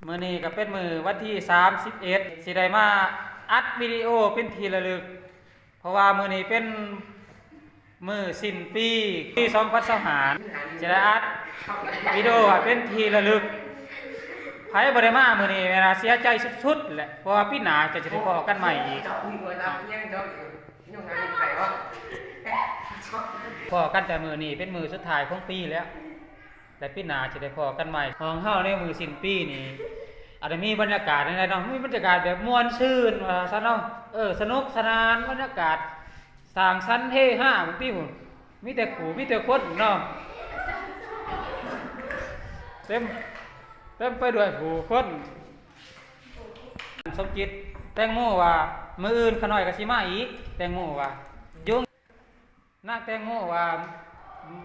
ມື້ນີ້ກໍເປັນມື້ວັນທີສາມສິບເອັດ ຊິໄດ້ມາອັດວິດີໂອເປັນທີ່ລະລຶກ ເພາະວ່າມື້ນີ້ເປັນມື້ສິ້ນປີ ປີສອງພັນຊາວຫ້າ ຊິໄດ້ອັດວິດີໂອເປັນທີ່ລະລຶກ. ໃຜບໍ່ໄດ້ມາມື້ນີ້ແມ່ນວ່າເສຍໃຈສຸດໆແຫຼະ ເພາະວ່າປີໜ້າຈະ ຈະໄດ້ພໍ້ກັນໃໝ່ອີກ. ພໍ້ກັນແຕ່ມື້ນີ້ເປັນມື້ສຸດທ້າຍຂອງປີແລ້ວ ແລະ ປີໜ້າຈະໄດ້ພໍ້ກັນໃໝ່. ຫ້ອງເຮົາໃນມື້ສິ້ນປີນີ້ ອາດຈະມີບັນຍາກາດແນວໃດເນາະ ມີບັນຍາກາດແບບມ່ວນຊື່ນວ່າຊັ້ນເນາະ ເອີ ສະໜຸກສະໜານ ບັນຍາກາດສ້າງສັນເຮຮາ ບາງທີພຸ້ນ ມີແຕ່ຄູ່ ມີແຕ່ຄົນເນາະ ເຕັມ ເຕັມໄປດ້ວຍຜູ້ຄົນ. ສົມຈິດ ແຕງໂມວ່າ ມື້ອື່ນຂ້ານ້ອຍກໍຊິມາອີກ ແຕງໂມວ່າ. ນາງແຕງໂມວ່າ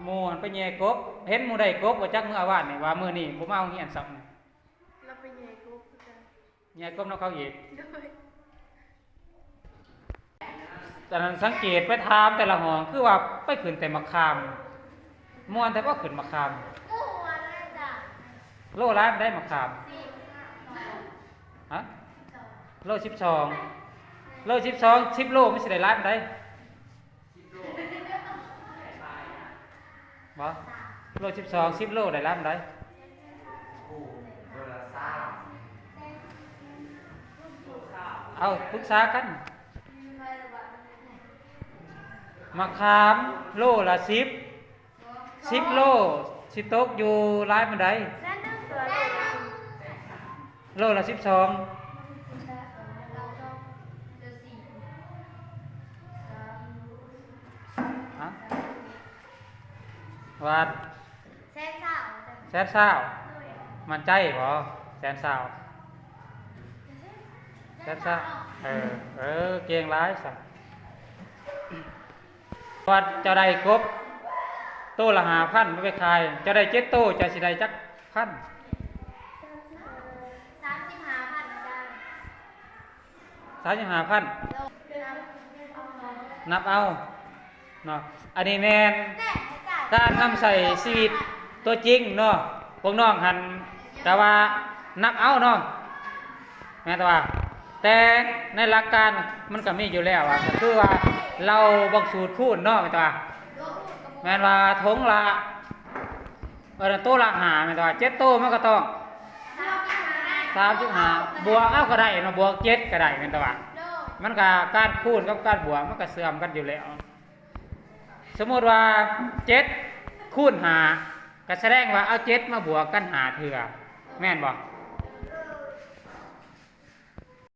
ໝູ່ຫັ້ນໄປແຍ່ກົບ ເຫັນໝູ່ໄດ້ກົບວ່າຈັກມື້ອາວານນີ້ ວ່າມື້ນີ້ບໍ່ມາໂຮງຮຽນຊ້ຳ. ລາວໄປແຍ່ກົບຄືກັນ ແຍ່ກົບນຳເຂົາອີກ. ໂດຍ ຕອນນັ້ນສັງເກດໄປຖາມແຕ່ລະຫ້ອງ ຄືວ່າໄປຂຶ້ນແຕ່ໝາກຂາມ ມ່ວນແທ້ບໍ່ຂຶ້ນໝາກຂາມ. ໂລຫຼາຍປານໃດໝາກຂາມ? ຮະ? ໂລສິບສອງ ໂລສິບສອອງ ສິບໂລມັນຊິໄດ້ຫຼາຍປານໃດ? ບໍ່ ໂລສິບສອງ ສິບໂລໄດ້ຫຼາຍປານໃດ? ເອົາ ປຶກສາກັນ. ໝາກຂາມໂລລະສິບ ສິບໂລ ຊິຕົກຢູ່ຫຼາຍປານໃດ? ໂລລະສິບສອງ. ຮະ? ວ່າ ແສນຊາວ ແສນຊາວ ໂດຍ ໝັ້ນໃຈບໍ່? ແສນຊາວ ແສນຊາວ ເອີ ເອີ ເກັ່ງຫຼາຍຊັ້ນ. ວ່າເຈົ້າໄດ້ກົບໂຕລະຫ້າພັນ ໄປຂາຍ ເຈົ້າໄດ້ເຈັດໂຕ ເຈົ້າຊິໄດ້ຈັກພັນ? ສາມສິບຫ້າພັນ ອາຈານ. ສາມສິບຫ້າພັນ ນັບເອົາເນາະ. ອັນນີ້ແມ່ນການນຳໃຊ້ຊີວິດຕົວຈິງເນາະ. ພວກນ້ອງຫັ້ນກະວ່ານັບເອົາເນາະ ແມ່ນແຕ່ວ່າ ແຕ່ໃນຫຼັກການມັນກະມີຢູ່ແລ້ວ ກະຄືວ່າເຮົາເບິ່ງສູດຄູນເນາະ ແມ່ນແຕ່ວ່າ ແມ່ນວ່າຖົງລະ ເອີ ໂຕລະຫ້າ ແມ່ນແຕ່ວ່າ ເຈັດໂຕມັນກໍຕ້ອງສາມສິບຫ້າ ບວກເອົາກໍໄດ້ເນາະ ບວກເຈັດກໍໄດ້ ແມ່ນແຕ່ວ່າ ມັນກໍການຄູນກັບການບວກມັນກໍເຊື່ອມກັນຢູ່ແລ້ວ. ສົມມຸດວ່າ ເຈັດຄູນຫ້າ ກໍສະແດງວ່າເອົາເຈັດມາບວກກັນຫ້າເທື່ອ ແມ່ນບໍ່?